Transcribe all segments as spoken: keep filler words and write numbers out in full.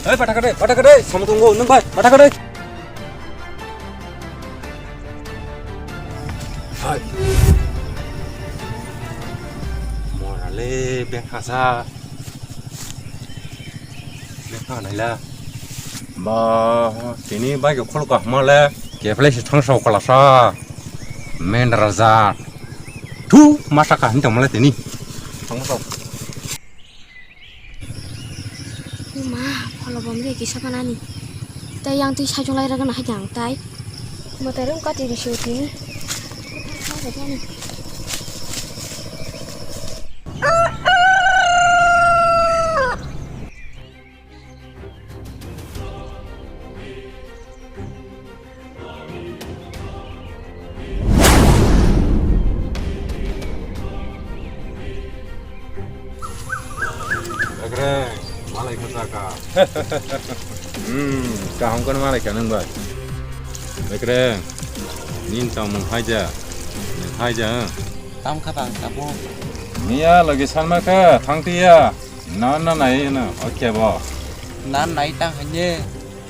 Hei, pata kade, pata kade, samung tunggu, nung bai, pata kade. Hai. Morale, beng hasa. Beng ha naila. Ba, tini bai ke kholo kahma le, keple se thang sau kalasa. Men raja. Thu, masa kaham tong male tini. Thang sau. Ma, pholobom de kisa kanani. Tai yang twi sajung lai ragana hai jang tai. Mo tai rung kati ri sio tini. Bekreng, malai kha saka. Hmm, kaham khe malai kha nung bai. Bekreng, nini tongmung haija, nung haija, eh? Tam kha bang tabuk. Miya logi sanma khe thangtiya. Na na nai no, oke bo. Nan nai tang hanye.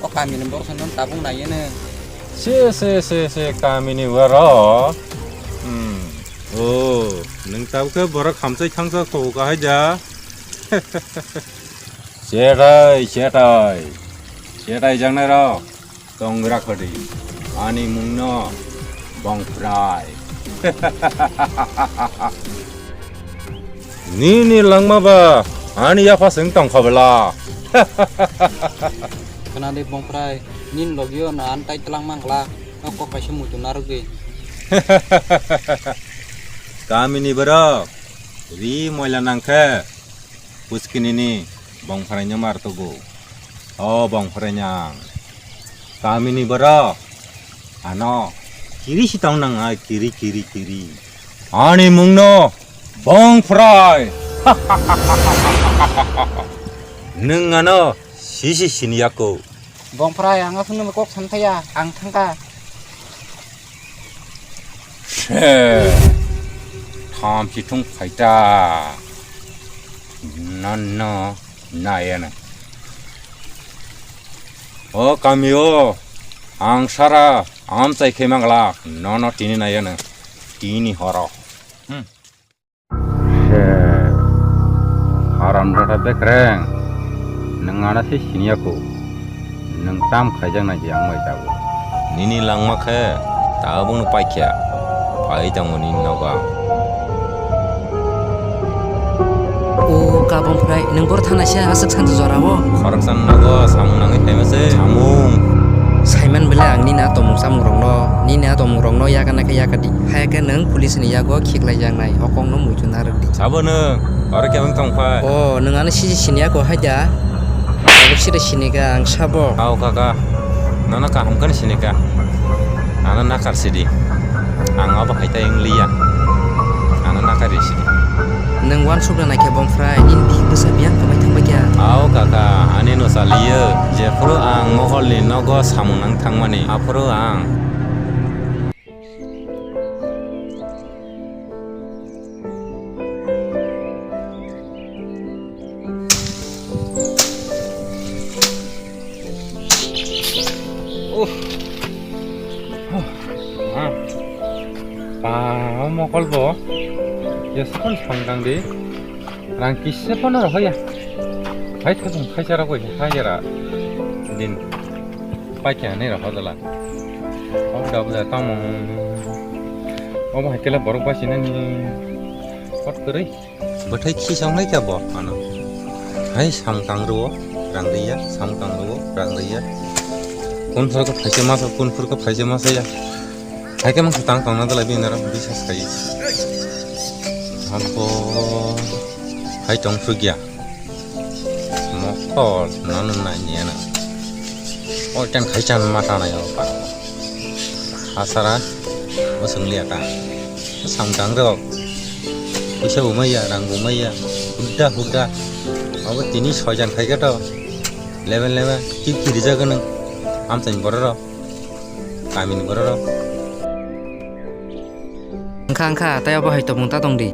O kami ni borok no tabuk nai no. Se, se, se, se, kami ni borok. Hmm. O, nung tabuk khe borok hamsai thangsa kho ka haija. Cherai, cherai. Cherai jangnai rok. Tong gra khadi, ani mungno Bongphrai. Nini langma ba, ani yapha seng tong khabela. Khna de Bongphrai, nin logio na an tai tlang mangla, no kok kaisa muitu narwk de. Kamini borok, ri moila nangkhe. Puskini ni Bongphrai no mar tugo. O Bongphrai nang. Kami ni borok. Ano. Kiri si tong nang ai kiri kiri kiri. Ani mung no Bongphrai. Nung ano sisi sini yako. Bongphrai ang aphano kok san thaya ang thangka. He, tham si thung phaita. Nanno nayana. O kami o, ang sara amchai khe mangla, nono tini nayana, tini horo. Hmm. Se, haram dada bekreng, nwng ano se siniya kho, nwng tam khaijak nai je ang bai jago. Nini langma khe tabukno paikha, phai tongo nini nogo ang. O kabong phrai, nwng bor thanaisa aswk sanju jorao? Khoroksa nogo samung nangwi phaima se, samung. Saiman belai ang nini a tongmung samung rokno, nini a tongmung rokno yakana khe yakadi. Hai khe nwng police ni yago khiklai jaknai, o kokno muitu narwk di. Sabo nwng, oro khe wng tong phai? O, nwng ano sisi siniya ko hai da? Abo sida sinika ang sabo. Ao kaka, nono kaham khe sinika. Ano nakar sidi. Ang abo hai tai wng liya. Ano nakar sidi. Nwng wansuk na naikhe Bongphrai, nini bihik bwsa biyang kwmai thang bai kha. Ao kaka, ani no saliyo. Jephuru ang mohol ni nogo samung nang thangmani, aphuru ang. Uff. Ba, o mokol bo. Ya, sakon sangdang de. Rang kisa pono rohoya. Hai thajong khaisa rogoi, hai jara. Din. Paikha hinwi rw hojala. Obo da obo da tamo. Obo hai khe le borok basinani kot kwrwi. Bwthai khisong lai kha bo ano. Hai samung tang rwo rang rwya, samung tang rwo rang rwya. Kun phuru khe phaisa masa, kun phuru khe phaisa masa ya. Hai khe mangsa tang tong na dalai bini aro bisas khai. Abo hai tong phuru gya. Mokol, nono nai niya na. O tan khai chan mata nai o pa. Asara, o sung liya ta. Samung tang rok. Puisa bo maya, rang bo maya. Huda huda. Abo tini soi jan khai khe to. Leben leben, kip kiri jaga nang. Amchaini borok rok. Kamini borok rok. Wngkha wngkha, tai abo hai tongmung ta tong di.